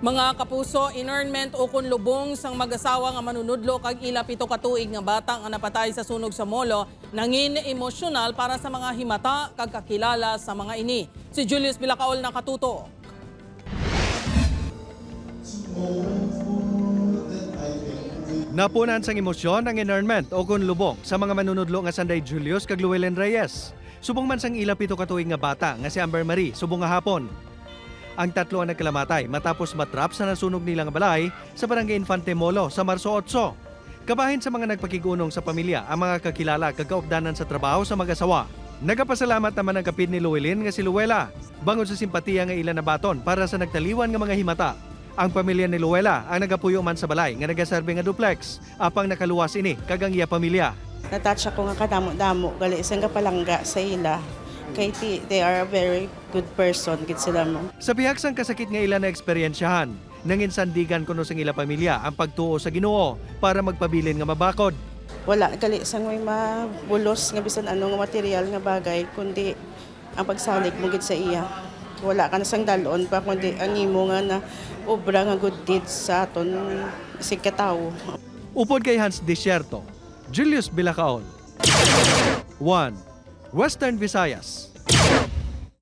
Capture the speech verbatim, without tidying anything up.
Mga kapuso, inurnment ukon lubong sang mag-asawa nga manunudlo kag ila pito ka tuig nga bata nga napatay sa sunog sa molo nangin emosyonal para sa mga himata kag kakilala sa mga ini. Si Julius Bilacaol nakatuto. Napunan sang emosyon ang inurnment o kon lubong sa mga manunudlo nga sanday Julius kag Llewellyn Reyes, subong man sang ila pito ka tuig nga bata nga si Amber Marie subong nga hapon. Ang tatlo ang nagkalamatay matapos matrap sa nasunog nila nga balay sa Barangay Infante Molo sa Marso otso. Kabahin sa mga nagpakig-unong sa pamilya ang mga kakilala kag kaupdanan sa trabaho sa mag-asawa. Nagapasalamat naman ang kapid ni Llewellyn nga si Luella bangod sa simpatiya nga ila nabaton para sa nagtaliwan nga mga himata. Ang pamilya ni Luella ang nagapuyo man sa balay nga nagaserbe nga duplex, apang nakaluwas ini kag ang iya pamilya. Na-touch ako nga kadamo-damo gali sang gapalangga sa ila kay ti- they are a very good person gid sila mo. Sa bihag sang kasakit nga ila naeksperyensyahan, nanginsandigan kuno sang ila pamilya ang pagtuo sa Ginoo para magpabilin nga mabakod. Wala gali sang may mabulos nga bisan ano nga material nga bagay kundi ang pagsalig mo gid sa iya. Wala ka na sang dalon pa kundi ang imo nga na obra nga good deeds sa aton sig katawo. Upod kay Hans Desierto, Julius Bilacaol. One, Western Visayas.